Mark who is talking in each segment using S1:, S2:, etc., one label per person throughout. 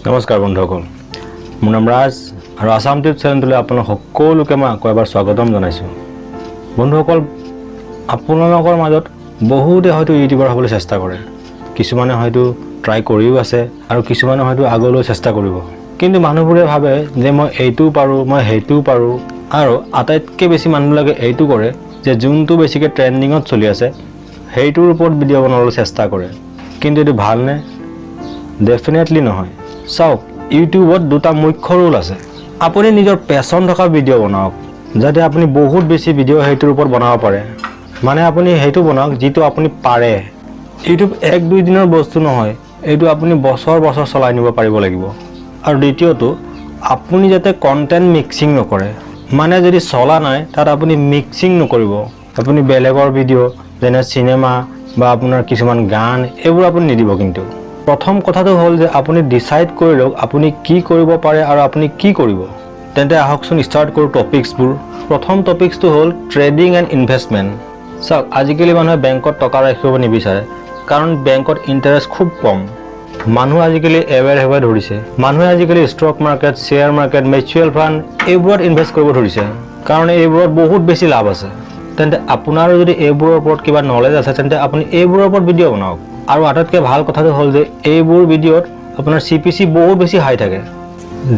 S1: নমস্কাৰ বন্ধুসকল, মোৰ নাম ৰাজ আৰু আছাম টিউব চেনেলটোলৈ আপোনালোক সকলোকে মই আকৌ এবাৰ স্বাগতম জনাইছোঁ। বন্ধুসকল, আপোনালোকৰ মাজত বহুতে হয়তো ইউটিউবাৰ হ'বলৈ চেষ্টা কৰে। কিছুমানে হয়তো ট্ৰাই কৰিও আছে আৰু কিছুমানে হয়তো আগলৈ চেষ্টা কৰিব। কিন্তু মানুহবোৰে ভাবে যে মই এইটোও পাৰোঁ, মই সেইটোও পাৰোঁ। আৰু আটাইতকৈ বেছি মানুহবিলাকে এইটো কৰে যে যোনটো বেছিকৈ ট্ৰেণ্ডিঙত চলি আছে, সেইটোৰ ওপৰত ভিডিঅ' বনাবলৈ চেষ্টা কৰে। কিন্তু এইটো ভালনে? ডেফিনেটলি নহয়। চাওক, ইউটিউবত দুটা মুখ্য ৰুল আছে। আপুনি নিজৰ পেশ্যন থকা ভিডিঅ' বনাওক, যাতে আপুনি বহুত বেছি ভিডিঅ' সেইটোৰ ওপৰত বনাব পাৰে। মানে আপুনি সেইটো বনাওক যিটো আপুনি পাৰে। ইউটিউব এক দুই দিনৰ বস্তু নহয়, এইটো আপুনি বছৰ বছৰ চলাই নিব পাৰিব লাগিব। আৰু দ্বিতীয়টো, আপুনি যাতে কণ্টেণ্ট মিক্সিং নকৰে। মানে যদি চলা নাই, তাত আপুনি মিক্সিং নকৰিব। আপুনি বেলেগৰ ভিডিঅ', যেনে চিনেমা বা আপোনাৰ কিছুমান গান, এইবোৰ আপুনি নিদিব। কিন্তু প্ৰথম কথাটো হ'ল যে আপুনি ডিচাইড কৰি লওক আপুনি কি কৰিব পাৰে আৰু আপুনি কি কৰিব। তেন্তে আহকচোন, ষ্টাৰ্ট কৰোঁ টপিকছবোৰ। প্ৰথম টপিকছটো হ'ল ট্ৰেডিং এণ্ড ইনভেষ্টমেণ্ট। চাওক, আজিকালি মানুহে বেংকত টকা ৰাখিব নিবিচাৰে, কাৰণ বেংকত ইণ্টাৰেষ্ট খুব কম। মানুহ আজিকালি এৱেৰ হ'ব ধৰিছে। মানুহে আজিকালি stock market, share market, mutual fund এইবোৰত ইনভেষ্ট কৰিব ধৰিছে, কাৰণ এইবোৰত বহুত বেছি লাভ আছে। তেন্তে আপোনাৰো যদি এইবোৰৰ ওপৰত কিবা নলেজ আছে, তেন্তে আপুনি এইবোৰৰ ওপৰত ভিডিঅ' বনাওক। আৰু আটাইতকৈ ভাল কথাটো হ'ল যে এইবোৰ ভিডিঅ'ত আপোনাৰ চিপিচি বহুত বেছি হাই থাকে।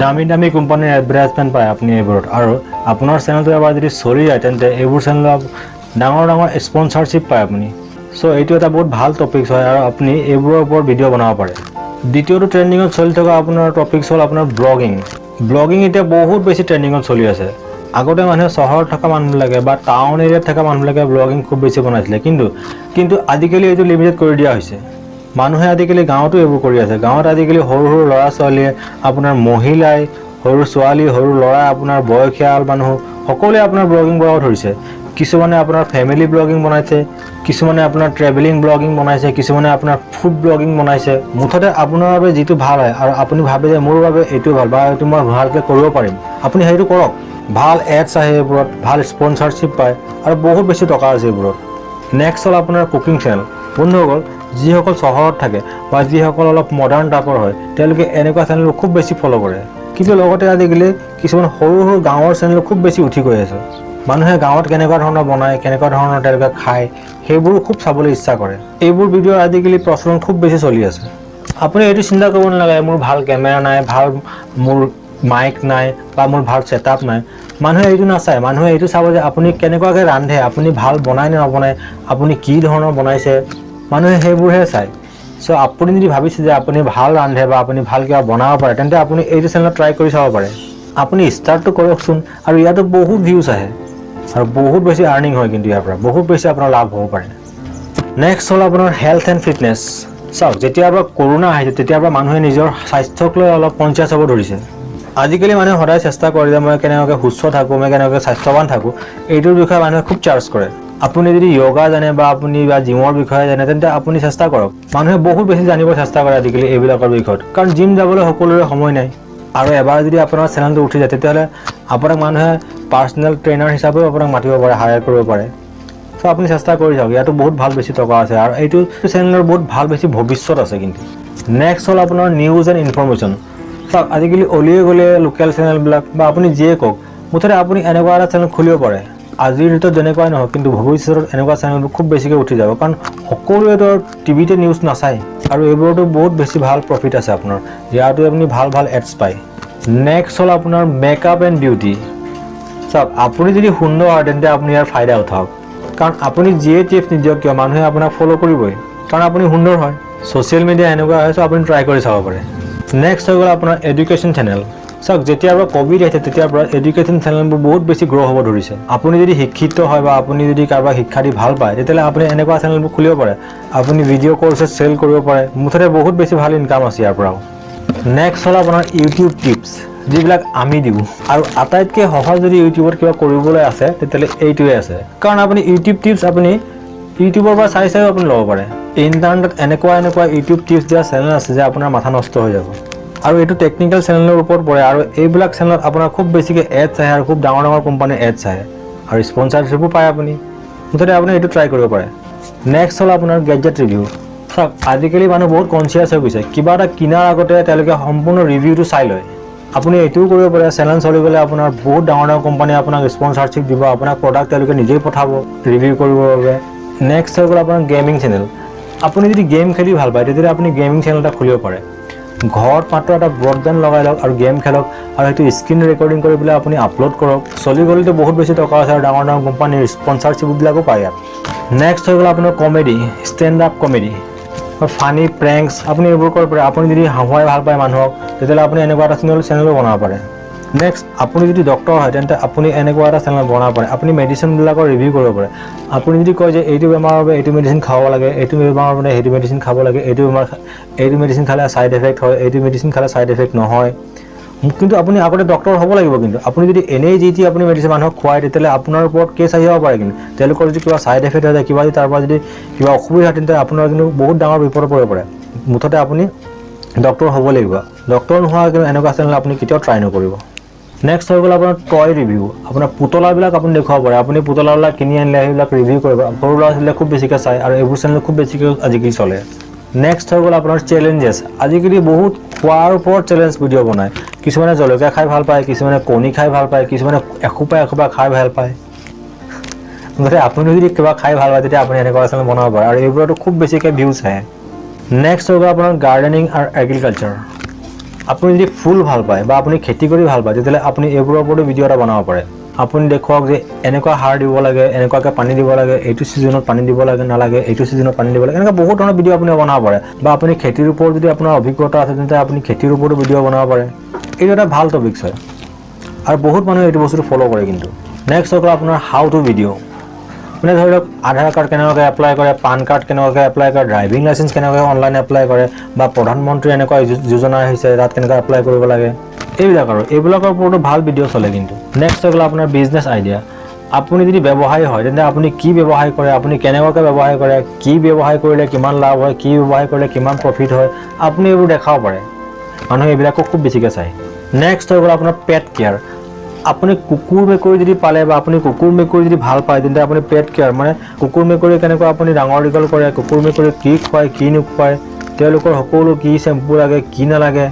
S1: দামী দামী কোম্পানীৰ এডভাৰটাইজমেণ্ট পায় আপুনি এইবোৰত। আৰু আপোনাৰ চেনেলটো এবাৰ যদি চলি যায়, তেন্তে এইবোৰ চেনেলত ডাঙৰ ডাঙৰ স্পনচাৰশ্বিপ পায় আপুনি। চ' এইটো এটা বহুত ভাল টপিকছ হয় আৰু আপুনি এইবোৰৰ ওপৰত ভিডিঅ' বনাব পাৰে। দ্বিতীয়টো ট্ৰেণ্ডিঙত চলি থকা আপোনাৰ টপিকছ হ'ল আপোনাৰ ব্লগিং। ব্লগিং এতিয়া বহুত বেছি ট্ৰেণ্ডিঙত চলি আছে। আগতে মানুহে চহৰত থকা মানুহবিলাকে বা টাউন এৰিয়াত থকা মানুহবিলাকে ব্লগিং খুব বেছি বনাইছিলে। কিন্তু আজিকালি এইটো লিমিটেড কৰি দিয়া হৈছে। মানুহে আজিকালি গাঁৱতো এইবোৰ কৰি আছে। গাঁৱত আজিকালি সৰু সৰু ল'ৰা ছোৱালীয়ে, আপোনাৰ মহিলাই, সৰু ছোৱালী, সৰু ল'ৰা, আপোনাৰ বয়সীয়াল মানুহ সকলোৱে আপোনাৰ ব্লগিং বনাব ধৰিছে। কিছুমানে আপোনাৰ ফেমিলি ব্লগিং বনাইছে, কিছুমানে আপোনাৰ ট্ৰেভেলিং ব্লগিং বনাইছে, কিছুমানে আপোনাৰ ফুড ব্লগিং বনাইছে। মুঠতে আপোনাৰ বাবে যিটো ভাল হয় আৰু আপুনি ভাবে যে মোৰ বাবে এইটো ভাল বা এইটো মই ভালকৈ কৰিব পাৰিম, আপুনি সেইটো কৰক। ভাল এডছ আহে এইবোৰত, ভাল স্পনচাৰশ্বিপ পায় আৰু বহুত বেছি টকা আছে এইবোৰত। নেক্সট হ'ল আপোনাৰ কুকিং চেনেল। বন্ধুসকল, যিসকল চহৰত থাকে বা যিসকল অলপ মডাৰ্ণ টাইপৰ হয়, তেওঁলোকে এনেকুৱা চেনেলবোৰ খুব বেছি ফ'ল' কৰে। কিন্তু লগতে আজিকালি কিছুমান সৰু সৰু গাঁৱৰ চেনেল খুব বেছি উঠি গৈ আছে। মানুহে গাঁৱত কেনেকুৱা ধৰণৰ বনায়, কেনেকুৱা ধৰণৰ তেওঁলোকে খায়, সেইবোৰো খুব চাবলৈ ইচ্ছা কৰে। এইবোৰ ভিডিঅ'ৰ আজিকালি প্ৰচলন খুব বেছি চলি আছে। আপুনি এইটো চিন্তা কৰিব নালাগে, মোৰ ভাল কেমেৰা নাই, ভাল মোৰ মাইক নাই বা মোৰ ভাল ছেটআপ নাই। মানুহে এইটো নাচায়। মানুহে এইটো চাব যে আপুনি কেনেকুৱাকৈ ৰান্ধে, আপুনি ভাল বনায় নে নবনায়, আপুনি কি ধৰণৰ বনাইছে, মানুহে সেইবোৰহে চায়। চ' আপুনি যদি ভাবিছে যে আপুনি ভাল ৰান্ধে বা আপুনি ভাল কিবা বনাব পাৰে, তেন্তে আপুনি এইটো চেনেলত ট্ৰাই কৰি চাব পাৰে। আপুনি ষ্টাৰ্টটো কৰকচোন। আৰু ইয়াতো বহুত ভিউজ আহে আৰু বহুত বেছি আৰ্নিং হয়। কিন্তু ইয়াৰ পৰা বহুত বেছি আপোনাৰ লাভ হ'ব পাৰে। নেক্সট হ'ল আপোনাৰ হেল্থ এণ্ড ফিটনেছ। চাওক, যেতিয়াৰ পৰা কৰোণা আহিছে, তেতিয়াৰ পৰা মানুহে নিজৰ স্বাস্থ্যক লৈ অলপ কনচিয়াছ হ'ব ধৰিছে। আজিকালি মানুহে সদায় চেষ্টা কৰে যে মই কেনেকুৱাকৈ সুস্থ থাকোঁ, মই কেনেকুৱাকৈ স্বাস্থ্যৱান থাকোঁ। এইটোৰ বিষয়ে মানুহে খুব চাৰ্চ কৰে। আপুনি যদি য়োগা জানে বা আপুনি বা জিমৰ বিষয়ে জানে, তেন্তে আপুনি চেষ্টা কৰক। মানুহে বহুত বেছি জানিব চেষ্টা কৰে আজিকালি এইবিলাকৰ বিষয়ত, কাৰণ জিম যাবলৈ সকলোৰে সময় নাই। আৰু এবাৰ যদি আপোনাৰ চেনেলটো উঠি যায়, তেতিয়াহ'লে আপোনাক মানুহে পাৰ্চনেল ট্ৰেইনাৰ হিচাপেও আপোনাক মাতিব পাৰে, হায়াৰ কৰিব পাৰে। চ' আপুনি চেষ্টা কৰি চাওক। ইয়াতো বহুত ভাল বেছি টকা আছে আৰু এইটো চেনেলৰ বহুত ভাল বেছি ভৱিষ্যত আছে। কিন্তু নেক্সট হ'ল আপোনাৰ নিউজ এণ্ড ইনফৰমেশ্যন। চাওক, আজিকালি অলিয়ে গলিয়ে লোকেল চেনেলবিলাক বা আপুনি যিয়ে কওক, মুঠতে আপুনি এনেকুৱা এটা চেনেল খুলিব পাৰে। আজিৰ ডেটত যেনেকুৱাই নহওক, কিন্তু ভৱিষ্যতত এনেকুৱা চেনেলবোৰ খুব বেছিকৈ উঠি যাব, কাৰণ সকলোৱেতো টিভিতে নিউজ নাচায়। আৰু এইবোৰতো বহুত বেছি ভাল প্ৰফিট আছে আপোনাৰ। ইয়াতো আপুনি ভাল ভাল এডছ পায়। নেক্সট হ'ল আপোনাৰ মেকআপ এণ্ড বিউটি। চাওক, আপুনি যদি সুন্দৰ হয়, তেন্তে আপুনি ইয়াৰ ফাইদা উঠাওক, কাৰণ আপুনি যিয়ে টিপছ নিদিয়ক কিয়, মানুহে আপোনাক ফ'ল' কৰিবই, কাৰণ আপুনি সুন্দৰ হয়। ছ'চিয়েল মিডিয়া এনেকুৱা হয়। চ' আপুনি ট্ৰাই কৰি চাব পাৰে। নেক্সট হৈ গ'ল আপোনাৰ এডুকেশ্যন চেনেল। চাওক, যেতিয়াৰ পৰা ক'ভিড আহিছে, তেতিয়াৰ পৰা এডুকেশ্যন চেনেলবোৰ বহুত বেছি গ্ৰ' হ'ব ধৰিছে। আপুনি যদি শিক্ষিত হয় বা আপুনি যদি কাৰোবাক শিক্ষা দি ভাল পায়, তেতিয়াহ'লে আপুনি এনেকুৱা চেনেলবোৰ খুলিব পাৰে। আপুনি ভিডিঅ' কৰ্চেছ চেল কৰিব পাৰে। মুঠতে বহুত বেছি ভাল ইনকাম আছে ইয়াৰ পৰাও। নেক্সট হ'ল আপোনাৰ ইউটিউব টিপছ, যিবিলাক আমি দিওঁ। আৰু আটাইতকৈ সহজ যদি ইউটিউবত কিবা কৰিবলৈ আছে, তেতিয়াহ'লে এইটোৱে আছে, কাৰণ আপুনি ইউটিউব টিপছ আপুনি ইউটিউবৰ পৰা চাই চাইও আপুনি ল'ব পাৰে। ইণ্টাৰনেটত এনেকুৱা এনেকুৱা ইউটিউব টিপছ দিয়া চেনেল আছে যে আপোনাৰ মাথা নষ্ট হৈ যাব। আৰু এইটো টেকনিকেল চেনেলৰ ওপৰত পৰে। আৰু এইবিলাক চেনেলত আপোনাৰ খুব বেছিকৈ এডছ আহে আৰু খুব ডাঙৰ ডাঙৰ কোম্পানীৰ এডছ আহে আৰু স্পনচাৰশ্বিপো পায় আপুনি। মুঠতে আপুনি এইটো ট্ৰাই কৰিব পাৰে। নেক্সট হ'ল আপোনাৰ গেজেট ৰিভিউ। চাওক, আজিকালি মানুহ বহুত কনচিয়াছ হৈ গৈছে। কিবা এটা কিনাৰ আগতে তেওঁলোকে সম্পূৰ্ণ ৰিভিউটো চাই লয়। আপুনি এইটোও কৰিব পাৰে। চেনেল চলি গ'লে আপোনাৰ বহুত ডাঙৰ ডাঙৰ কোম্পানীয়ে আপোনাক স্পনচাৰশ্বিপ দিব, আপোনাক প্ৰডাক্ট তেওঁলোকে নিজেই পঠাব ৰিভিউ কৰিবৰ বাবে। নেক্সট হৈ গ'ল আপোনাৰ গেমিং চেনেল। আপুনি যদি গেম খেলি ভাল পায়, তেতিয়াহ'লে আপুনি গেমিং চেনেল এটা খুলিব পাৰে। ঘৰত মাত্ৰ এটা ব্ৰডবেণ্ড লগাই লওক আৰু গেম খেলক আৰু সেইটো স্ক্ৰীণ ৰেকৰ্ডিং কৰি পেলাই আপুনি আপলোড কৰক। চলি গ'লেতো বহুত বেছি টকা আছে আৰু ডাঙৰ ডাঙৰ কোম্পানীৰ স্পনচাৰশ্বিপবিলাকো পায় ইয়াত। নেক্সট হৈ গ'ল আপোনাৰ comedy, stand up comedy, funny pranks। আপুনি এইবোৰ কৰিব পাৰে। আপুনি যদি হাঁহুৱাই ভাল পায় মানুহক, তেতিয়াহ'লে আপুনি এনেকুৱা এটা চেনেলো বনাব পাৰে। নেক্সট, আপুনি যদি ডক্টৰ হয়, তেন্তে আপুনি এনেকুৱা এটা চেনেল বনাব পাৰে। আপুনি মেডিচিনবিলাকৰ ৰিভিউ কৰিব পাৰে। আপুনি যদি কয় যে এইটো বেমাৰৰ বাবে এইটো মেডিচিন খাব লাগে, এইটো বেমাৰৰ বাবে সেইটো মেডিচিন খাব লাগে, এইটো মেডিচিন খালে ছাইড এফেক্ট হয়, এইটো মেডিচিন খালে ছাইড এফেক্ট নহয়। কিন্তু আপুনি আগতে ডক্টৰ হ'ব লাগিব। কিন্তু আপুনি যদি এনেই যি টি আপুনি মেডিচিন মানুহক খুৱায়, তেতিয়াহ'লে আপোনাৰ ওপৰত কেছ আহি যাব পাৰে। কিন্তু তেওঁলোকৰ যদি কিবা ছাইড এফেক্ট হৈ যায়, কিবা যদি তাৰ পৰা যদি কিবা অসুবিধা হয়, তেন্তে আপোনাৰ কিন্তু বহুত ডাঙৰ বিপদত পৰিব পাৰে। মুঠতে আপুনি ডক্টৰ হ'ব লাগিব। ডক্টৰ নোহোৱা কিন্তু এনেকুৱা চেনেল আপুনি কেতিয়াও ট্ৰাই নকৰিব। নেক্সট হৈ গ'ল আপোনাৰ টয় ৰিভিউ। আপোনাৰ পুতলাবিলাক আপুনি দেখুৱাব পাৰে। আপুনি পুতলাবিলাক কিনি আনিলে সেইবিলাক ৰিভিউ কৰিব। সৰু ল'ৰা ছোৱালীয়ে খুব বেছিকৈ চায় আৰু এইবোৰ চেনেল খুব বেছিকৈ আজিকালি চলে। নেক্সট হৈ গ'ল আপোনাৰ চেলেঞ্জেছ। আজিকালি বহুত খোৱাৰ ওপৰত চেলেঞ্জ ভিডিঅ' বনায়। কিছুমানে জলকীয়া খাই ভাল পায়, কিছুমানে কণী খাই ভাল পায়, কিছুমানে এসোপা এসোপা খাই ভাল পায়। মুঠতে আপুনি যদি কিবা খাই ভাল পায়, তেতিয়া আপুনি এনেকুৱা চেনেল বনাব পাৰে আৰু এইবোৰতো খুব বেছিকৈ ভিউজ আহে। নেক্সট হৈ গ'ল আপোনাৰ গাৰ্ডেনিং আৰু এগ্ৰিকালচাৰ। আপুনি যদি ফুল ভাল পায় বা আপুনি খেতি কৰি ভাল পায়, তেতিয়াহ'লে আপুনি এইবোৰৰ ওপৰতো ভিডিঅ' এটা বনাব পাৰে। আপুনি দেখুৱাওক যে এনেকুৱা সাৰ দিব লাগে, এনেকুৱাকৈ পানী দিব লাগে, এইটো ছিজনত পানী দিব লাগে নালাগে, এইটো ছিজনত পানী দিব লাগে, এনেকুৱা বহুত ধৰণৰ ভিডিঅ' আপুনি বনাব পাৰে। বা আপুনি খেতিৰ ওপৰত যদি আপোনাৰ অভিজ্ঞতা আছে, তেন্তে আপুনি খেতিৰ ওপৰতো ভিডিঅ' বনাব পাৰে। এইটো এটা ভাল টপিকছ হয় আৰু বহুত মানুহে এইটো বস্তুটো ফ'ল' কৰে কিন্তু। নেক্সট হৈ গ'ল আপোনাৰ how to video. মানে ধৰি লওক, আধাৰ কাৰ্ড কেনেকুৱাকৈ এপ্লাই কৰে, পান কাৰ্ড কেনেকুৱাকৈ এপ্লাই কৰে, ড্ৰাইভিং লাইচেঞ্চ কেনেকুৱাকৈ অনলাইন এপ্লাই কৰে বা প্ৰধানমন্ত্ৰী এনেকুৱা যোজনা আহিছে, তাত কেনেকৈ এপ্লাই কৰিব লাগে, এইবিলাক আৰু এইবিলাকৰ ওপৰতো ভাল ভিডিঅ' চলে কিন্তু। নেক্সট হৈ গ'ল আপোনাৰ বিজনেছ আইডিয়া। আপুনি যদি ব্যৱসায়ী হয়, তেন্তে আপুনি কি ব্যৱসায় কৰে, আপুনি কেনেকুৱাকৈ ব্যৱসায় কৰে, কি ব্যৱসায় কৰিলে কিমান লাভ হয়, কি ব্যৱসায় কৰিলে কিমান প্ৰফিট হয়, আপুনি এইবোৰ দেখাব পাৰে। মানুহে এইবিলাকো খুব বেছিকৈ চায়। নেক্সট হৈ গ'ল আপোনাৰ পেট কেয়াৰ। আপুনি কুকুৰ মেকুৰী যদি পালে বা আপুনি কুকুৰ মেকুৰী যদি ভাল পায়, তেন্তে আপুনি পেট কেয়াৰ মানে কুকুৰ মেকুৰী কেনেকুৱা আপুনি ডাঙৰ দীঘল কৰে, কুকুৰ মেকুৰী কি খুৱায়, কি নোখুৱায়, তেওঁলোকৰ সকলো কি চেম্পু লাগে, কি নালাগে,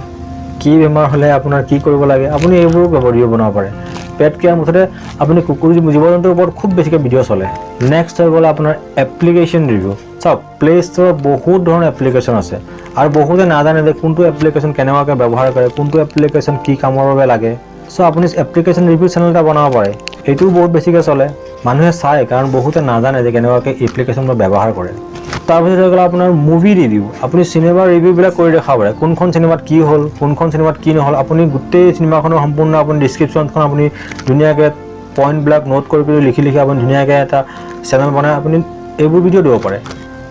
S1: কি বেমাৰ হ'লে আপোনাৰ কি কৰিব লাগে, আপুনি এইবোৰো ভিডিঅ' বনাব পাৰে। পেট কেয়াৰ, মুঠতে আপুনি কুকুৰ জীৱ জন্তুৰ ওপৰত খুব বেছিকৈ ভিডিঅ' চলে। নেক্সট হৈ গ'ল আপোনাৰ এপ্লিকেশ্যন ৰিভিউ। চাওক, প্লে ষ্ট'ৰত বহুত ধৰণৰ এপ্লিকেশ্যন আছে আৰু বহুতে নাজানে যে কোনটো এপ্লিকেশ্যন কেনেকুৱাকৈ ব্যৱহাৰ কৰে, কোনটো এপ্লিকেশ্যন কি কামৰ বাবে লাগে। চ' আপুনি এপ্লিকেশ্যন ৰিভিউ চেনেল এটা বনাব পাৰে। এইটোও বহুত বেছিকৈ চলে, মানুহে চায়, কাৰণ বহুতে নাজানে যে কেনেকুৱাকৈ এপ্লিকেশ্যনবোৰ ব্যৱহাৰ কৰে। তাৰপিছত হৈ গ'ল আপোনাৰ মুভি ৰিভিউ। আপুনি চিনেমাৰ ৰিভিউবিলাক কৰি দেখাব পাৰে। কোনখন চিনেমাত কি হ'ল, কোনখন চিনেমাত কি নহ'ল, আপুনি গোটেই চিনেমাখনৰ সম্পূৰ্ণ আপুনি ডিছক্ৰিপশ্যনখন আপুনি ধুনীয়াকৈ পইণ্টবিলাক নোট কৰি কৰি লিখি লিখি আপুনি ধুনীয়াকৈ এটা চেনেল বনাই আপুনি এইবোৰ ভিডিঅ' দিব পাৰে।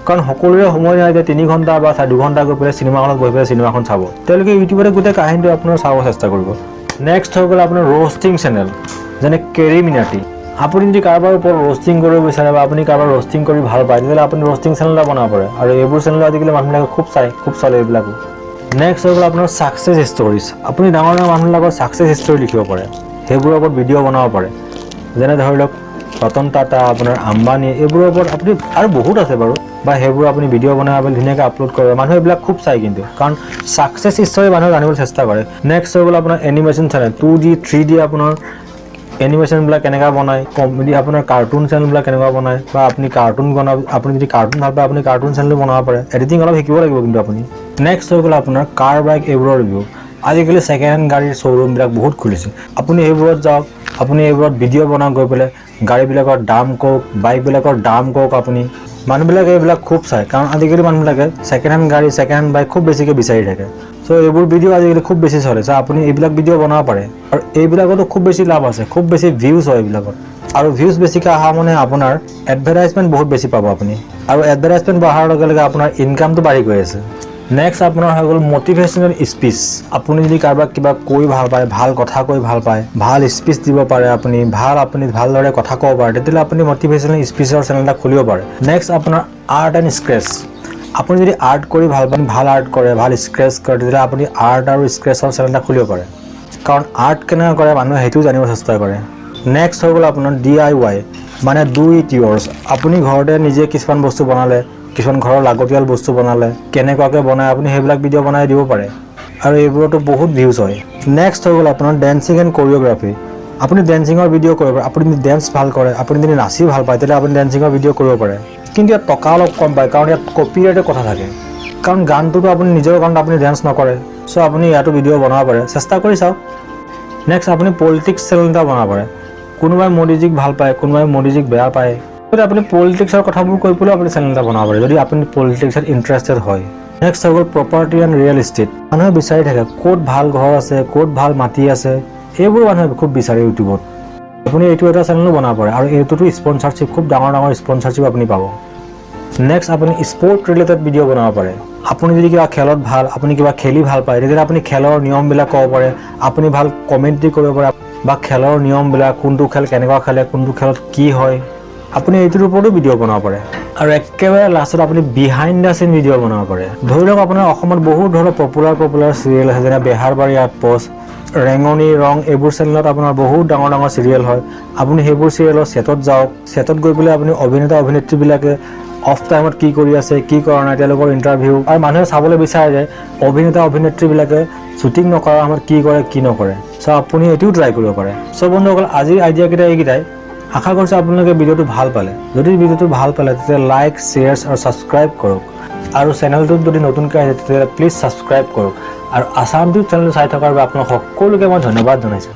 S1: কাৰণ সকলোৰে সময় নাই যে 3 ঘণ্টা বা 2 ঘণ্টা গৈ পেলাই চিনেমাখনত বহি পেলাই চিনেমাখন চাব। তেওঁলোকে ইউটিউবতে গোটেই কাহিনীটো আপোনাৰ চাব চেষ্টা কৰিব। নেক্সট হৈ গ'ল আপোনাৰ ৰ'ষ্টিং চেনেল, যেনে কেৰি মিনাটি। আপুনি যদি কাৰোবাৰ ওপৰত ৰ'ষ্টিং কৰিব বিচাৰে বা আপুনি কাৰোবাৰ ৰ'ষ্টিং কৰি ভাল পায়, তেতিয়াহ'লে আপুনি ৰ'ষ্টিং চেনেল এটা বনাব পাৰে আৰু এইবোৰ চেনেল আজিকালি মানুহবিলাকে খুব চায়, খুব চলে এইবিলাকো। নেক্সট হৈ গ'ল আপোনাৰ ছাকচেছ ষ্টৰিজ। আপুনি ডাঙৰ ডাঙৰ মানুহবিলাকৰ ছাকচেছ ষ্টৰি লিখিব পাৰে, সেইবোৰৰ ওপৰত ভিডিঅ' বনাব পাৰে। যেনে ধৰি লওক ৰতন টাটা, আপোনাৰ আম্বানী, এইবোৰৰ ওপৰত আপুনি আৰু বহুত আছে বাৰু, বা সেইবোৰ আপুনি ভিডিঅ' বনাই আপুনি ধুনীয়াকৈ আপলোড কৰে। মানুহে এইবিলাক খুব চায় কিন্তু, কাৰণ ছাকচেছ ষ্টৰি মানুহে জানিবলৈ চেষ্টা কৰে। নেক্সট হৈ গ'ল আপোনাৰ এনিমেশ্যন চেনেল, 2D, 3D আপোনাৰ এনিমেশ্যনবিলাক কেনেকুৱা বনায়, কমেডি আপোনাৰ কাৰ্টুন চেনেলবিলাক কেনেকুৱা বনায় বা আপুনি কাৰ্টুন বনাব, আপুনি যদি কাৰ্টুন ভাল পায়, আপুনি কাৰ্টুন চেনেলো বনাব পাৰে। এডিটিং অলপ শিকিব লাগিব কিন্তু আপুনি। নেক্সট হৈ গ'ল আপোনাৰ কাৰ, বাইক এইবোৰৰ ৰিভিউ। আজিকালি ছেকেণ্ড হেণ্ড গাড়ীৰ শ্ব'ৰুমবিলাক বহুত খুলিছে। আপুনি সেইবোৰত যাওক, আপুনি এইবোৰত ভিডিঅ' বনাওক গৈ পেলাই, গাড়ীবিলাকৰ দাম কওক, বাইকবিলাকৰ দাম কওক আপুনি। মানুহবিলাকে এইবিলাক খুব চায়, কাৰণ আজিকালি মানুহবিলাকে ছেকেণ্ড হেণ্ড গাড়ী, ছেকেণ্ড হেণ্ড বাইক খুব বেছিকৈ বিচাৰি থাকে। চ' এইবোৰ ভিডিঅ' আজিকালি খুব বেছি চলে। চ' আপুনি এইবিলাক ভিডিঅ' বনাব পাৰে আৰু এইবিলাকতো খুব বেছি লাভ আছে, খুব বেছি ভিউজ হয় এইবিলাকত। আৰু ভিউজ বেছিকৈ অহা মানে আপোনাৰ এডভাৰটাইজমেণ্ট বহুত বেছি পাব আপুনি আৰু এডভাৰটাইজমেণ্ট বঢ়াৰ লগে লগে আপোনাৰ ইনকামটো বাঢ়ি গৈ আছে। নেক্সট আপোনাৰ হৈ গ'ল মটিভেশ্যনেল স্পীচ। আপুনি যদি কাৰোবাক কিবা কৈ ভাল পায়, ভাল কথা কৈ ভাল পায়, ভাল স্পীচ দিব পাৰে আপুনি, আপুনি ভালদৰে কথা ক'ব পাৰে, তেতিয়াহ'লে আপুনি মটিভেশ্যনেল স্পীচৰ চেনেল এটা খুলিব পাৰে। নেক্সট আপোনাৰ আৰ্ট এণ্ড স্কেচ। আপুনি যদি আৰ্ট কৰি ভাল পায়, ভাল আৰ্ট কৰে, ভাল স্কেচ কৰে, তেতিয়াহ'লে আপুনি আৰ্ট আৰু স্কেচৰ চেনেল এটা খুলিব পাৰে, কাৰণ আৰ্ট কেনেকৈ কৰে মানুহে সেইটোও জানিব চেষ্টা কৰে। নেক্সট হৈ গ'ল আপোনাৰ DIY, মানে do it yours. আপুনি ঘৰতে নিজে কিছুমান বস্তু বনালে, কিছুমান ঘৰৰ লাগতিয়াল বস্তু বনালে কেনেকুৱাকৈ বনায়, আপুনি সেইবিলাক ভিডিঅ' বনাই দিব পাৰে আৰু এইবোৰতো বহুত ভিউজ হয়। নেক্সট হৈ গ'ল আপোনাৰ ডেন্সিং এণ্ড কৰিঅ'গ্ৰাফী। আপুনি ডেন্সিঙৰ ভিডিঅ' কৰিব পাৰে। আপুনি যদি ডেন্স ভাল কৰে, আপুনি যদি নাচি ভাল পায়, তেতিয়াহ'লে আপুনি ডেন্সিঙৰ ভিডিঅ' কৰিব পাৰে। কিন্তু ইয়াত টকা অলপ কম পায়, কাৰণ ইয়াত কপিৰাইটৰ কথা থাকে, কাৰণ গানটোতো আপুনি নিজৰ গানত আপুনি ডেন্স নকৰে। চ' আপুনি ইয়াতো ভিডিঅ' বনাব পাৰে, চেষ্টা কৰি চাওক। নেক্সট, আপুনি পলিটিক্স চেনেল এটা বনাব পাৰে। কোনোবাই মোদীজীক ভাল পায়, কোনোবাই মোদীজীক বেয়া পায়। গতিকে আপুনি পলিটিক্সৰ কথাবোৰ কৈ পেলাইও আপুনি চেনেল এটা বনাব পাৰে, যদি আপুনি পলিটিক্সত ইণ্টাৰেষ্টেড হয়। নেক্সট হৈ গ'ল প্ৰপাৰ্টি এণ্ড ৰিয়েল ইষ্টেট। মানুহে বিচাৰি থাকে ক'ত ভাল ঘৰ আছে, ক'ত ভাল মাটি আছে, এইবোৰ মানুহে খুব বিচাৰে ইউটিউবত। আপুনি এইটো এটা চেনেলো বনাব পাৰে আৰু এইটোতো স্পনচাৰশ্বিপ, খুব ডাঙৰ ডাঙৰ স্পনচাৰশ্বিপ আপুনি পাব। নেক্সট, আপুনি স্পৰ্ট ৰিলেটেড ভিডিঅ' বনাব পাৰে। আপুনি যদি কিবা খেলত ভাল, আপুনি কিবা খেলি ভাল পায়, তেতিয়াহ'লে আপুনি খেলৰ নিয়মবিলাক ক'ব পাৰে, আপুনি ভাল কমেণ্ট্ৰি কৰিব পাৰে বা খেলৰ নিয়মবিলাক, কোনটো খেল কেনেকুৱা খেলে, কোনটো খেলত কি হয়, আপুনি এইটোৰ ওপৰতো ভিডিঅ' বনাব পাৰে। আৰু একেবাৰে লাষ্টত আপুনি বিহাইণ্ড the চিন ভিডিঅ' বনাব পাৰে। ধৰি লওক আপোনাৰ অসমত বহুত ধৰণৰ পপুলাৰ পপুলাৰ চিৰিয়েল আছে, যেনে বেহাৰবাৰী আউটপোষ্ট, ৰেঙনি, ৰং, এইবোৰ চেনেলত আপোনাৰ বহুত ডাঙৰ ডাঙৰ চিৰিয়েল হয়। আপুনি সেইবোৰ চিৰিয়েলৰ ছেটত যাওক। ছেটত গৈ পেলাই আপুনি অভিনেতা অভিনেত্ৰীবিলাকে অফ টাইমত কি কৰি আছে, কি কৰা নাই, তেওঁলোকৰ ইণ্টাৰভিউ। আৰু মানুহে চাবলৈ বিচাৰে যে অভিনেতা অভিনেত্ৰীবিলাকে শ্বুটিং নকৰাৰ সময়ত কি কৰে, কি নকৰে। চ' আপুনি এইটোও ট্ৰাই কৰিব পাৰে। চ' বন্ধুসকল, আজিৰ আইডিয়াকেইটা এইকেইটাই। আশা কৰিছোঁ আপোনালোকে ভিডিঅ'টো ভাল পালে। যদি ভিডিঅ'টো ভাল পালে, তেতিয়া লাইক, শ্বেয়াৰ আৰু ছাবস্ক্ৰাইব কৰক। আৰু চেনেলটোত যদি নতুনকৈ আহিছে, তেতিয়াহ'লে প্লিজ ছাবস্ক্ৰাইব কৰক। আৰু আছাম টিউব চেনেলটো চাই থকাৰ বাবে আপোনাক সকলোকে মই ধন্যবাদ জনাইছোঁ।